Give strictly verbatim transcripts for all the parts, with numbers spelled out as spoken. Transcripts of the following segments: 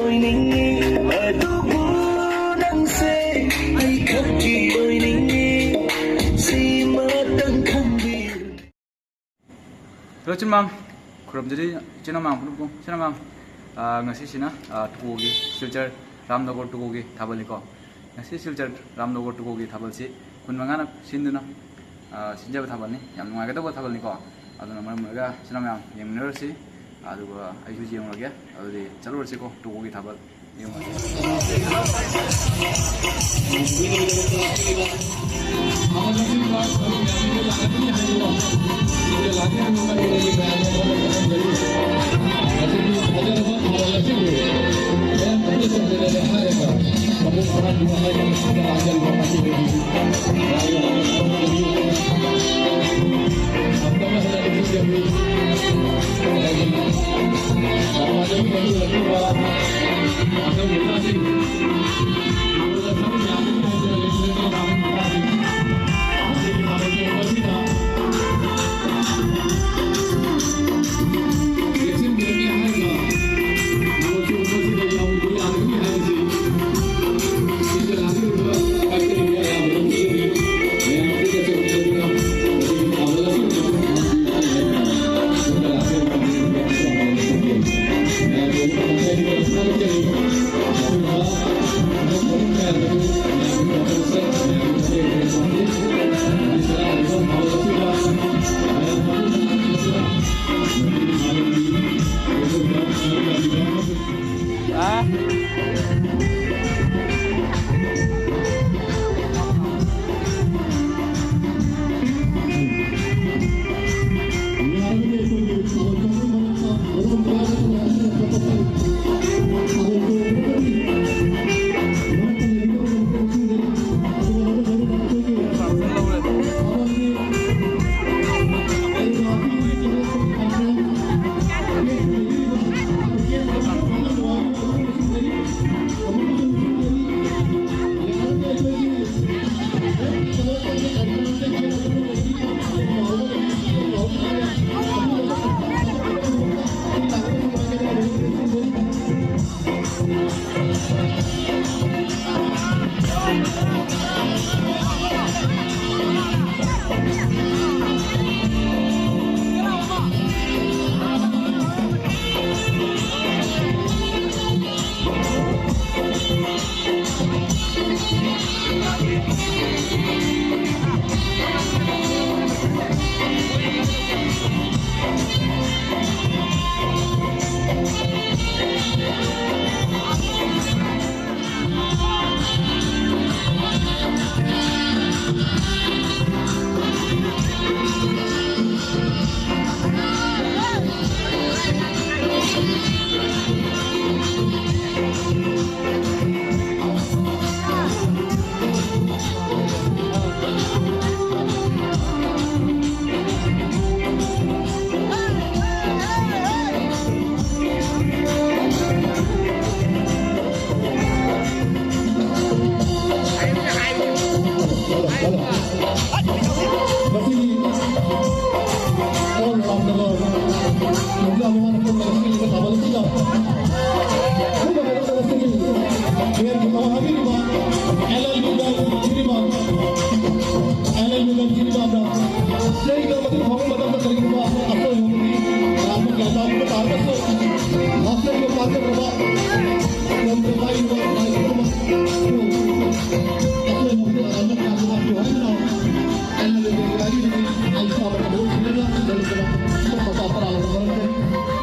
ꯑꯣꯏꯅꯤꯡꯉꯤ ꯑꯗꯨꯕꯨ ꯅꯪꯁꯦ ꯑꯩ ꯈꯛꯀꯤ ꯑꯣꯏꯅꯤꯡꯉꯤ ꯁꯤꯃꯇꯪ ꯈꯪꯕꯤꯌꯨ꯫ ꯍꯜꯂꯣ ꯏꯆꯤꯟ ꯃꯌꯥꯝ, ꯈꯨꯔꯨꯝꯖꯔꯤ ꯏꯆꯤꯟ ꯏꯅꯥꯎ ꯃꯌꯥꯝ, ꯄꯨꯝꯅꯃꯛꯄꯨ꯫ ꯏꯆꯤꯟ ꯏꯅꯥꯎ ꯃꯌꯥꯝ, ꯑ, ꯉꯁꯤꯁꯤꯅ, ꯑ, ꯇꯨꯀꯣꯒꯤ, ꯁꯤꯜꯆꯔ ꯔꯥꯝꯅꯒꯔ ꯇꯨꯀꯣꯒꯤ ꯊꯥꯕꯜꯅꯤꯀꯣ꯫ ꯉꯁꯤ ꯁꯤꯜꯆꯔ ꯔꯥꯝꯅꯒꯔ ꯇꯨꯀꯣꯒꯤ ꯊꯥꯕꯜꯁꯤ ꯈꯨꯟ ꯃꯉꯥꯅ ꯁꯤꯟꯗꯨꯅ, ꯑ, ꯁꯤꯟꯖꯕ ꯊꯥꯕꯜꯅꯤ꯫ ꯌꯥꯝ ꯅꯨꯡꯉꯥꯏꯒꯗꯧꯕ ꯊꯥꯕꯜꯅꯤꯀꯣ꯫ ꯑꯗꯨꯅ ꯃꯔꯝ ꯑꯣꯏꯔꯒ ꯏꯆꯤꯟ ꯏꯅꯥꯎ ꯃꯌꯥꯝ ꯌꯦꯡꯃꯤꯟꯅꯔꯁꯤ꯫ ꯑꯗꯨꯒ ꯑꯩꯁꯨ ꯌꯦꯡꯂꯨꯔꯒꯦ꯫ ꯑꯗꯨꯗꯤ ꯆꯠꯂꯨꯔꯁꯤꯀꯣ, ꯇꯨꯀꯣꯒꯤ ꯊꯥꯕꯜ ꯌꯦꯡꯉꯨꯔꯁꯤ꯫ ꯃꯁꯤꯒꯤ ꯑꯣꯜ ꯔꯥꯎꯟꯗꯔ ꯅꯨꯄꯤ ꯑꯃ ꯃꯥꯅ ꯄꯨꯟꯅ ꯉꯁꯤꯒꯤ ꯊꯥꯕꯜ ꯑꯁꯤꯗ ꯄꯨꯟꯅ ꯉꯁꯤꯒꯤ ꯃꯦꯟ ꯑꯃ ꯍꯥꯏꯕꯤꯔꯤꯕ ꯑꯦꯜ ꯑꯦꯜ ꯕꯤ ꯖꯤꯔꯤꯕꯥꯝ, ꯑꯦꯜ ꯑꯦꯜ ꯕꯤ ꯖꯤꯔꯤꯕꯥꯝꯗ ꯆꯍꯤꯗ ꯃꯇꯤꯛ ꯐꯪꯕ ꯃꯇꯝꯗ ꯀꯔꯤꯒꯨꯝꯕ ꯑꯁꯣꯏ ꯑꯉꯥꯝ ꯀꯌꯥ ꯌꯥꯎꯕ ꯇꯥꯔꯒꯁꯨ ꯍꯣꯁꯇꯦꯜꯒꯤ ꯄꯥꯡꯒꯗꯕ ꯉꯝꯗꯕ ꯍꯥꯏꯔꯤꯕ ꯂꯥꯏ ꯈꯨꯗꯤꯡꯃꯛ ꯑꯁꯣꯏ ꯑꯉꯥꯝ ꯀꯌꯥ ꯂꯥꯛꯄꯤꯌꯨ ꯍꯥꯏꯗꯨꯅ ꯑꯩꯅ ꯂꯩꯖꯔꯤꯕ ꯑꯩ ꯏꯁꯥꯃꯛ ꯊꯕꯛ ꯊꯤꯔꯒ ꯂꯩꯔꯤꯕ ꯃꯇꯝ ꯇꯔꯥ ꯃꯔꯛꯇ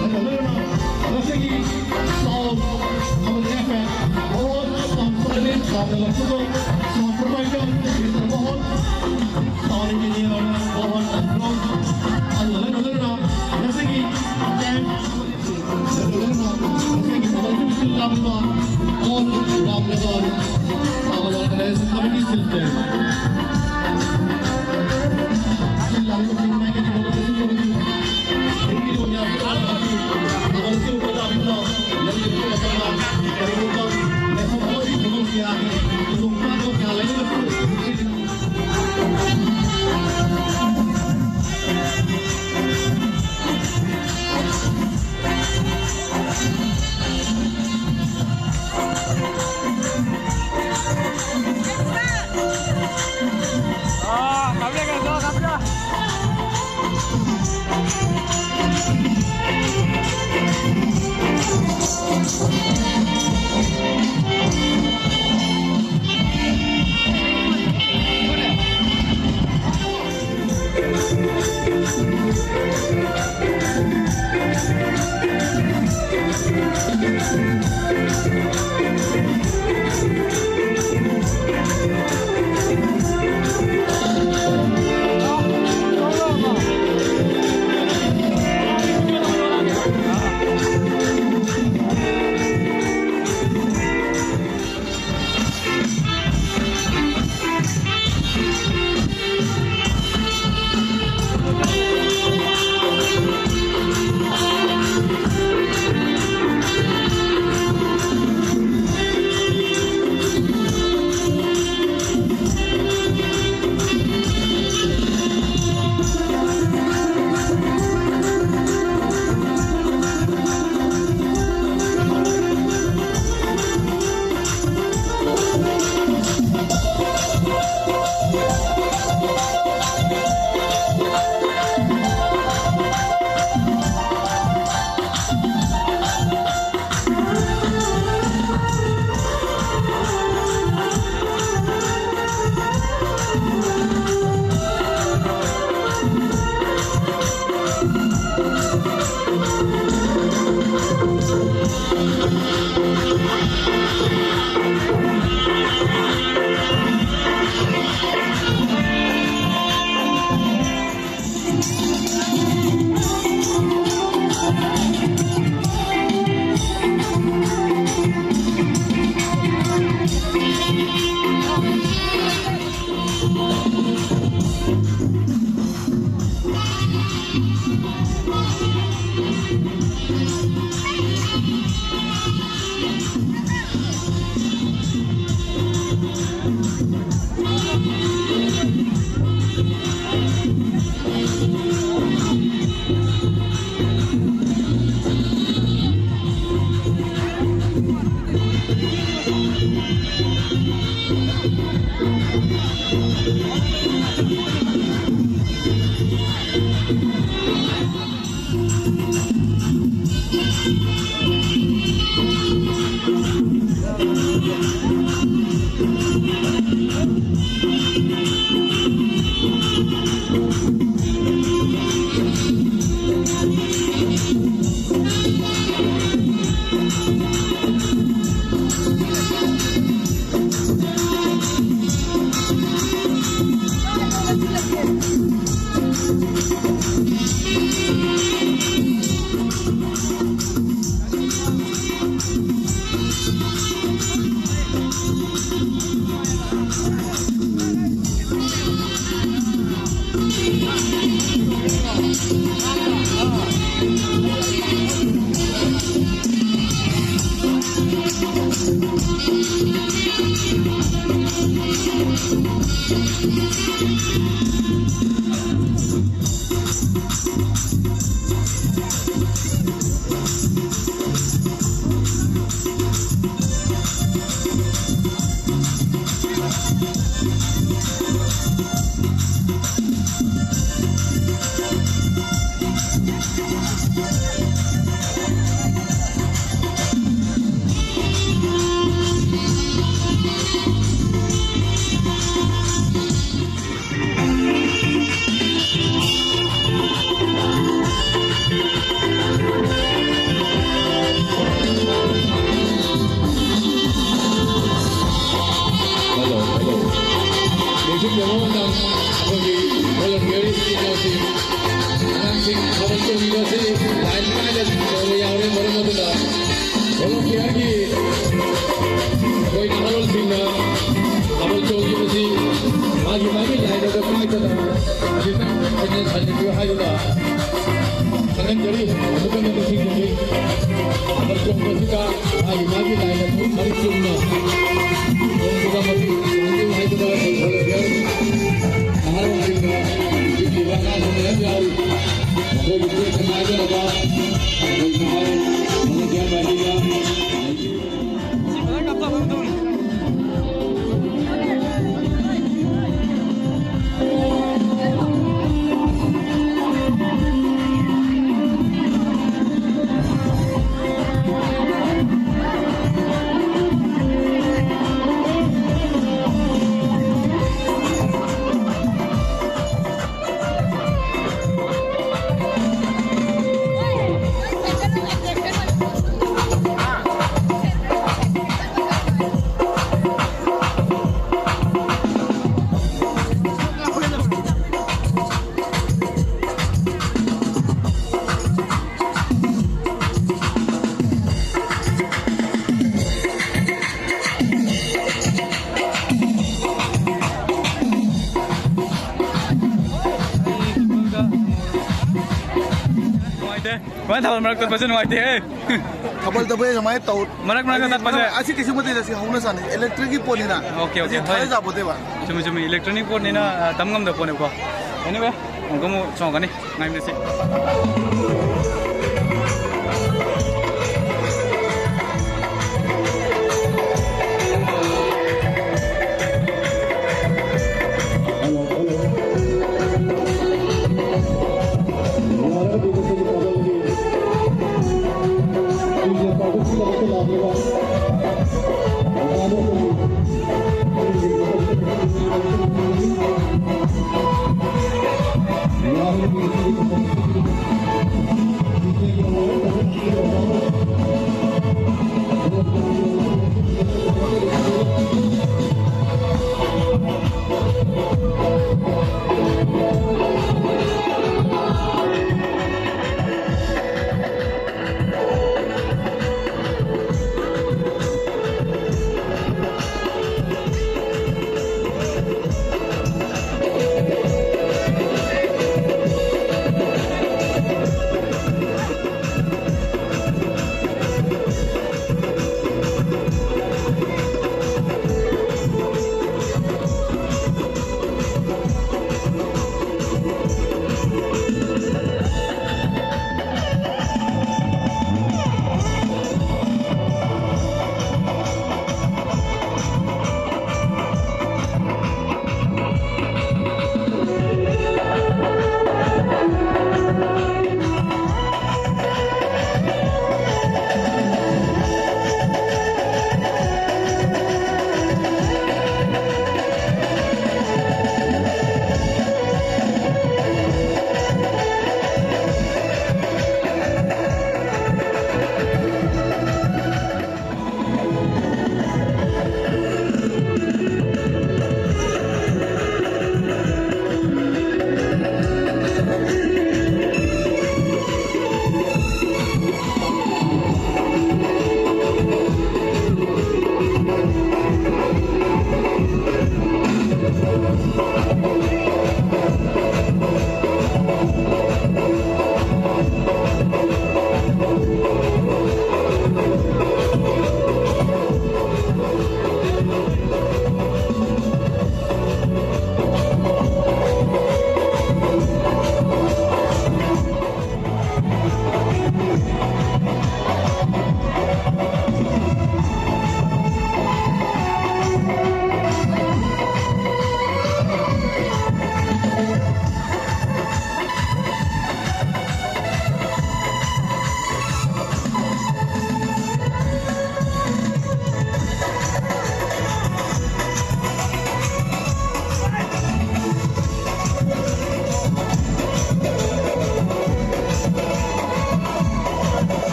ꯅꯪꯅ ꯂꯣꯏꯅꯅ ꯉꯁꯤꯒꯤ ꯁꯥꯎꯟ ꯑꯃꯗꯤ F M Mohan sound service sound electrical sound provider mister Mohan sound engineer Mohan N Brown ꯑꯗꯨꯒ ꯂꯣꯏꯅ ꯂꯣꯏꯅꯅ ꯉꯁꯤꯒꯤ ꯀꯦꯝꯞ ꯑꯗꯨꯒ ꯂꯣꯏꯅꯅ ꯉꯁꯤꯒꯤ ꯊꯕꯛ ꯑꯁꯤꯕꯨ ꯁꯤꯜ ꯂꯥꯡꯕ ꯑꯣꯜ ꯔꯥꯝꯅꯒꯔ ꯁꯥꯕ ꯂꯣꯏꯔꯒ ꯂꯩꯔꯦ ꯀꯃꯤꯇꯤ ꯁꯤꯜ ꯂꯩꯔꯦ꯫ Hello, hello. ꯅꯤꯡꯁꯤꯡꯖꯕ ꯃꯇꯝ ꯑꯩꯈꯣꯏꯒꯤ volunteer ꯏꯆꯤꯟ ꯏꯅꯥꯎꯁꯤꯡ, ꯑꯉꯥꯡꯁꯤꯡ ꯊꯥꯕꯜ ꯆꯣꯡꯕ ꯑꯁꯤ ꯂꯥꯏꯟ ꯅꯥꯏꯅ ꯇꯧꯕ ꯌꯥꯎꯔꯦ꯫ ꯃꯔꯝ ꯑꯗꯨꯅ volunteer ꯒꯤ ꯑꯩꯈꯣꯏ ꯅꯍꯥꯔꯣꯜꯁꯤꯡꯅ ꯊꯥꯕꯜ ꯆꯣꯡꯂꯤꯕꯁꯤ ꯃꯥꯒꯤ ꯃꯥꯒꯤ ꯂꯥꯏꯟ ꯑꯗꯨ ꯀꯥꯏꯗꯅ ꯈꯤꯇꯪ ꯑꯩꯅ ꯁꯥꯖꯤꯟꯕꯤꯌꯨ ꯍꯥꯏꯗꯨꯅ ꯈꯪꯍꯟꯖꯔꯤ꯫ ꯑꯃꯨꯛꯀ ꯍꯟꯅ ꯅꯤꯡꯁꯤꯡꯖꯒꯦ꯫ ꯊꯥꯕꯜ ꯆꯣꯡꯕꯁꯤꯗ ꯃꯥꯒꯤ ꯃꯥꯒꯤ ꯂꯥꯏꯟ ꯑꯗꯨ ꯃꯔꯤꯛ ꯆꯨꯝꯅ ꯆꯣꯡꯕꯗ ꯃꯇꯦꯡ ꯄꯥꯡꯕꯤꯌꯨ ꯍꯥꯏꯗꯨꯅ ꯑꯩꯈꯣꯏ volunteer ꯅꯍꯥꯔꯣꯜꯁꯤꯡꯅ ꯄꯤꯕꯤꯕ ꯑꯉꯥꯡꯁꯤꯡ ꯃꯌꯥꯝ ꯌꯥꯎꯔꯤ꯫ ꯃꯈꯣꯏꯒꯤ ꯄꯦꯟꯅ ꯉꯥꯏꯒꯗꯕ ꯑꯩꯈꯣꯏ ꯅꯍꯥꯔꯣꯜ volunteer ꯃꯥꯏꯀꯩꯗ ꯁꯤ ꯐꯖꯅ ꯀꯥꯞꯊꯣꯛꯑꯒ ꯑꯗꯨꯝ ꯇꯧꯔꯤ꯫ ꯊꯥꯕꯜ ꯃꯔꯛ ꯆꯠꯄꯁꯦ ꯅꯨꯡꯉꯥꯏꯇꯦꯍꯦ꯫ ꯊꯥꯕꯜ ꯇꯧꯕꯩ ꯁꯨꯃꯥꯏꯅ ꯇꯧ꯫ ꯃꯔꯛ ꯃꯔꯛꯇ ꯆꯠꯄꯁꯦ꯫ ꯑꯁꯤ ꯀꯩꯁꯨ ꯅꯠꯇꯦ, ꯑꯁꯤ ꯍꯧꯅ ꯁꯥꯅꯤ, electric ꯀꯤ ꯄꯣꯠꯅꯤꯅ꯫ Okay, okay, ꯑꯁꯤ ꯍꯣꯏ꯫ ꯊꯥꯖ ꯌꯥꯄꯣꯠꯇꯦꯕ꯫ ꯆꯨꯝꯃꯤ, ꯆꯨꯝꯃꯤ, electronic ꯄꯣꯠꯅꯤꯅ, ꯑ, ꯇꯝ ꯉꯝꯗꯕ ꯄꯣꯠꯅꯦꯕꯀꯣ꯫ Anyway, ꯑꯃꯨꯛꯀ ꯑꯃꯨꯛ ꯆꯣꯡꯉꯛꯀꯅꯤ, ꯉꯥꯏꯃꯤꯟꯅꯁꯤ꯫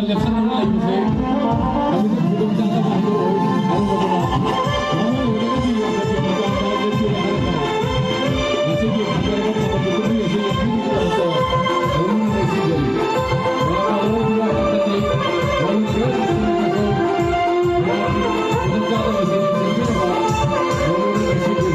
ꯂꯦꯞꯁꯟꯗꯨꯅ ꯂꯩꯕꯁꯦ ꯃꯁꯤꯗ ꯈꯨꯗꯣꯡꯆꯥꯗꯕ ꯍꯥꯏꯗꯣ ꯑꯣꯏ-, ꯑꯣꯏꯔꯕꯅ ꯃꯔꯝ ꯑꯣꯏꯔꯒꯗꯤ ꯃꯇꯝ ꯆꯥꯅ ꯂꯦꯞꯄꯤꯔꯦ ꯍꯥꯏꯔꯒ ꯉꯁꯤꯒꯤ ꯐꯖꯔꯕ ꯊꯕꯛ ꯑꯗꯨ ꯑꯁꯤ ꯌꯦꯡꯕꯤꯅꯕꯒꯤꯗꯃꯛꯇ ꯂꯧꯅꯤꯡꯕ ꯁꯤꯖꯔꯤ꯫ ꯃꯌꯥꯝꯅ ꯂꯧꯕ ꯍꯥꯏꯕꯗꯤ ꯋꯥꯔꯤ ꯈꯔ ꯁꯤꯖꯤꯟꯅꯕꯁꯨ ꯃꯌꯥꯝꯒꯤ ꯈꯨꯗꯣꯡꯆꯥꯗꯕꯁꯦ ꯌꯦꯡꯁꯤꯟꯕꯤꯅꯕ ꯂꯧꯅꯤꯡꯕ ꯁꯤꯖꯔꯤ꯫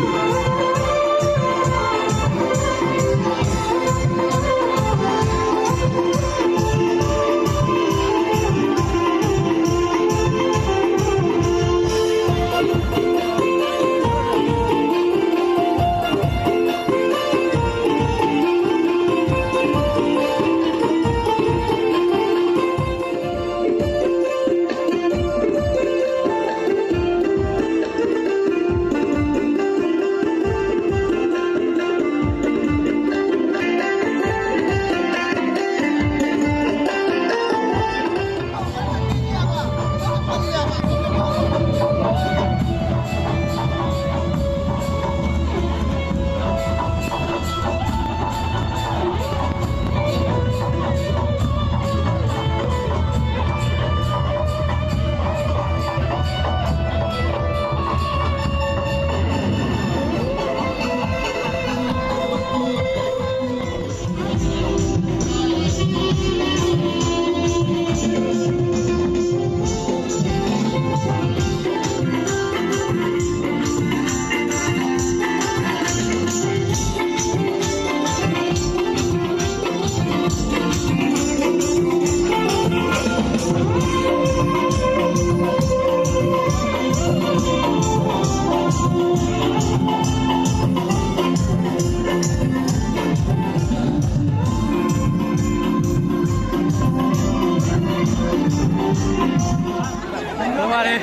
ꯅꯨꯡꯉꯥꯏꯔꯦ꯫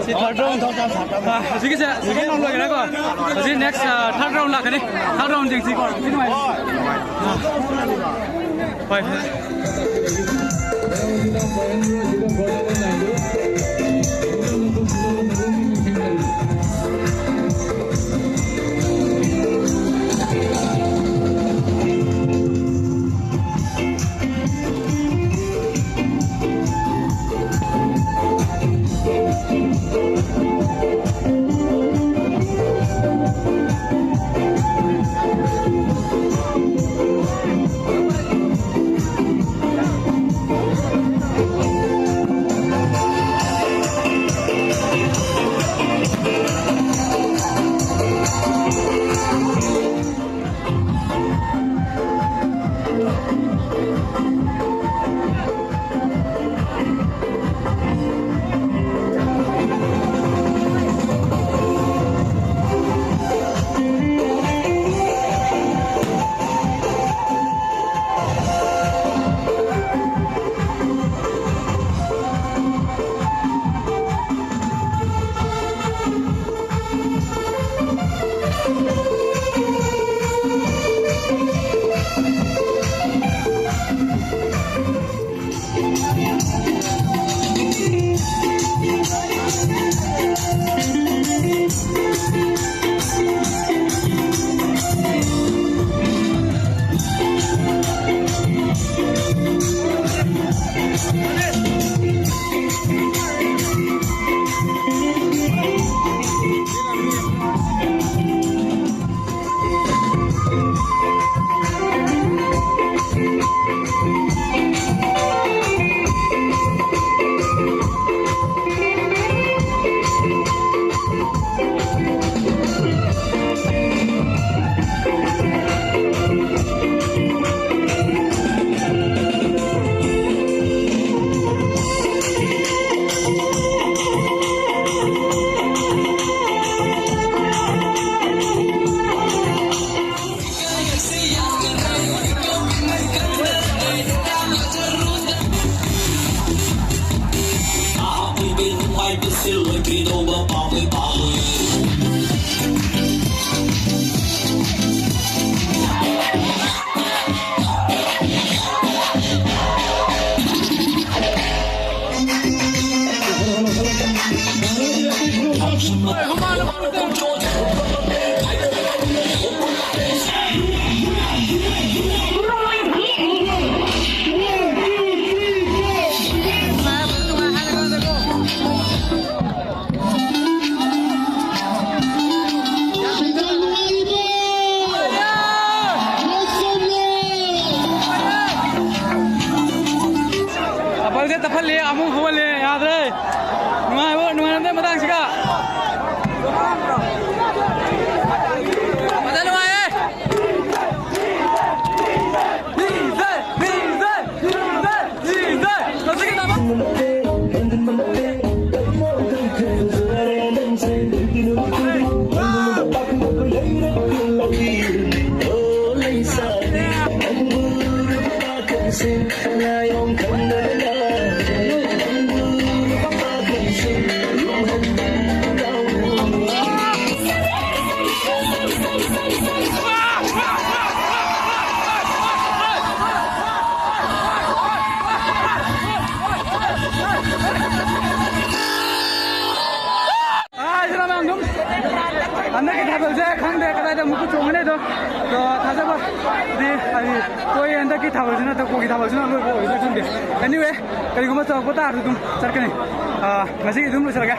ꯁꯤ third round꯫ ꯑꯥ, ꯍꯧꯖꯤꯛꯀꯤꯁꯦ second round ꯂꯣꯏꯈ꯭ꯔꯦꯀꯣ꯫ ꯍꯧꯖꯤꯛ next, ꯑꯥ, third round ꯂꯥꯛꯀꯅꯤ꯫ Third round ꯌꯦꯡꯁꯤꯀꯣ꯫ ꯍꯧꯖꯤꯛ ꯅꯨꯡꯉꯥꯏꯔꯦ꯫ ꯑꯥ꯫ ꯍꯣꯏ, ꯍꯣꯏ꯫ ꯑꯃꯨꯛ ꯍꯧꯒꯠꯂꯦ, ꯌꯥꯗ꯭ꯔꯦ꯫ ꯅꯨꯡꯉꯥꯏꯕ, ꯅꯨꯡꯉꯥꯏꯔꯝꯗꯦ ꯃꯇꯥꯡꯁꯤꯒ꯫ ꯐꯖꯅ ꯅꯨꯡꯉꯥꯏꯌꯦ꯫ ꯍꯧꯖꯤꯛꯀꯤ ꯊꯕꯛ꯫ ꯑꯥ, ꯏꯆꯤꯟ ꯏꯅꯥꯎ ꯃꯌꯥꯝ ꯑꯗꯨꯝ ꯍꯟꯗꯛꯀꯤ ꯊꯥꯕꯜꯁꯦ ꯈꯪꯗꯦ ꯀꯗꯥꯏꯗ ꯑꯃꯨꯛꯀ ꯆꯣꯡꯒꯅꯤ ꯑꯗꯣ, ꯑꯗꯣ ꯊꯥꯖꯕꯗꯤ ꯍꯥꯏꯗꯤ ꯀꯣꯏ ꯍꯟꯗꯛꯀꯤ ꯊꯥꯕꯜꯁꯤꯅ ꯇꯀꯣꯒꯤ ꯊꯥꯕꯜꯁꯤꯅ ꯑꯂꯣꯏꯕ ꯑꯣꯏꯒꯗ꯭ꯔꯥ ꯈꯪꯗꯦ꯫ Anyway, ꯀꯔꯤꯒꯨꯝꯕ ꯆꯪꯉꯛꯄ ꯇꯥꯔꯁꯨ ꯑꯗꯨꯝ ꯆꯠꯀꯅꯤ꯫ ꯑꯥ, ꯉꯁꯤꯒꯤ ꯑꯗꯨꯝ ꯂꯣꯏꯁꯤꯜꯂꯒꯦ꯫